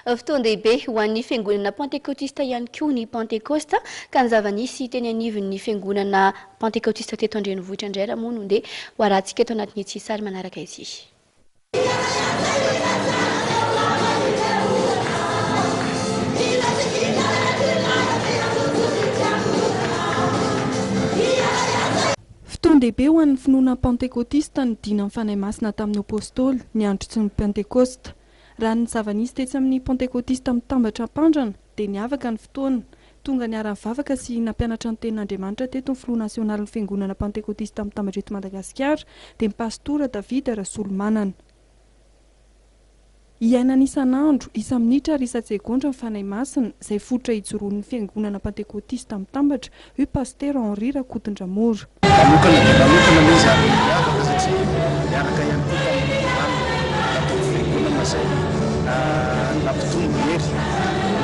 Fotoan-dehibe ho an'ny fiangonana pantekotista ihany koa ny Pantekosta ka ny zava-nisy teny anivon'ny fiangonana pantekotista teto an-drenivohitra indray raha moa no ndeha ho arahantsika eto anatin'ity sary manaraka ity. Fotoan-dehibe ho an'ny finoana pantekotista ny dinan'ny Fanahy Masina tamin'ny Apostoly ny androtsin'ny Pentekosta. Raha ny zava-nisy tetsy amin'ny Pantekotista mitambatra Ampandrana dia niavaka ny fotoana. Tonga niara-nivavaka sy nampianatra ny tenin'Andriamanitra teto ny filoha nasionalin'ny Fiangonana Pantekotista mitambatra eto Madagasikara dia ny Pastora David Rasolomanana. Iainana isan'andro, isa-minitra ary isa-tsegondra ny Fanahy Masina, izay fototra ijoroan'ny Fiangonana Pantekotista Mitambatra, hoy Pasitera Henri Rakotondramora. Manokana dia manokana ilay izy ary miavaka satria niaraka ihany koa tamin'ny lalana nataon'ny Fiangonana izay nampitombo hery ny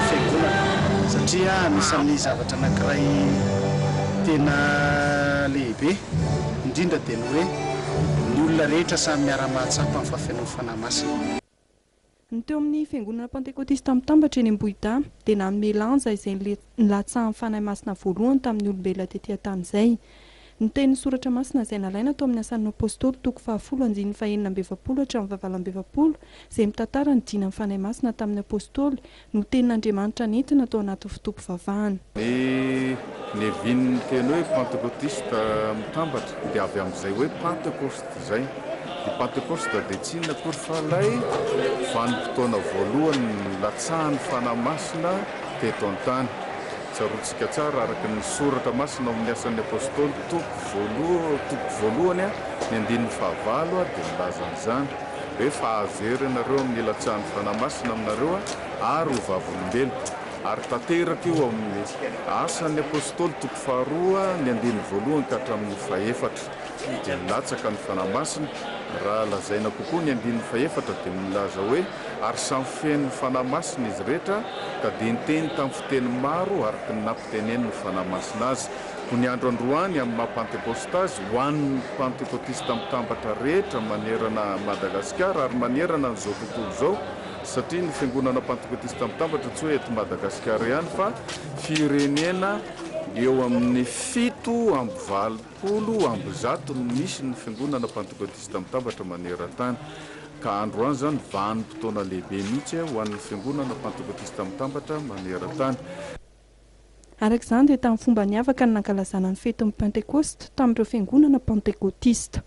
Fiangonana satria anisan'ny zavatra anankiray tena lehibe indrindra dia ny hoe ny olona rehetra samy miara-mahatsapa ny fahafenoan'ny Fanahy Masina. Ny teo amin'ny Fiangonana Pantekotista Mitambatra eny Ambohidahy dia nanome lanja izay nilatsahan'ny Fanahy Masina voalohany tamin'ny olombelona tety an-tany izay. Ny tenin'ny Soratra Masina izay nalaina tao amin'ny Asan'ny Apostoly toko fahafolo andininy fahenina amby efapolo hatramin'ny fahavalo amby efapolo izay mitantara ny dinan'ny Fanahy Masina tamin'ny Apostoly no tenin'Andriamanitra nentina tao anatin'ny fotoam-pivavahana. Ny niavian'ny teny hoe Pantekotista mitambatra dia avy amin'izay hoe Pantekosta izay. Ny Pantekosta dia tsy inona akory fa ilay vanim-potoana voalohany nilatsahan'ny Fanahy Masina teto an-tany. Tsaroantsika tsara araka ny Soratra Masina ao amin'ny Asan'ny Apostoly toko voaloha toko voalohany ny andininy fahavalo dia milaza an'izany hoe fa azo hery ianareo amin'ny hilatsahan'ny Fanahy Masina aminareo ary ho vavolombeloko. Ary tanteraka io ao amin'ny Asan'ny Apostoly toko faharoa ny andininy voalohany ka hatramin'ny fahefatra. Dia nilatsaka ny Fanahy Masina. Raha lazaina kokoa ny andininy fahefatra dia milaza hoe, Ary samy feno ny Fanahy Masina izy rehetra, ka dia niteny tamin'ny fiteny maro araka ny nampitenenin'ny Fanahy Masina azy. Koa ny andro androany amin'ny maha Pantekosta azy, ho an'ny Pantekotista mitambatra rehetra manerana an'i Madagasikara ary manerana an'izao tontolo izao, satria ny Fiangonana Pantekotista Mitambatra tsy hoe eto Madagasikara ihany fa firenena eo amin'ny 187 no misy ny Fiangonana Pantekotista Mitambatra maneran-tany. Ka androany izany vanim-potoana lehibe mihitsy ho an'ny Fiangonana Pantekotista Mitambatra maneran-tany. Araka izany dia tamin'ny fomba niavaka ny nankalazana ny fetin'ny Pentekosta tamin'ireo Fiangonana Pantekotista.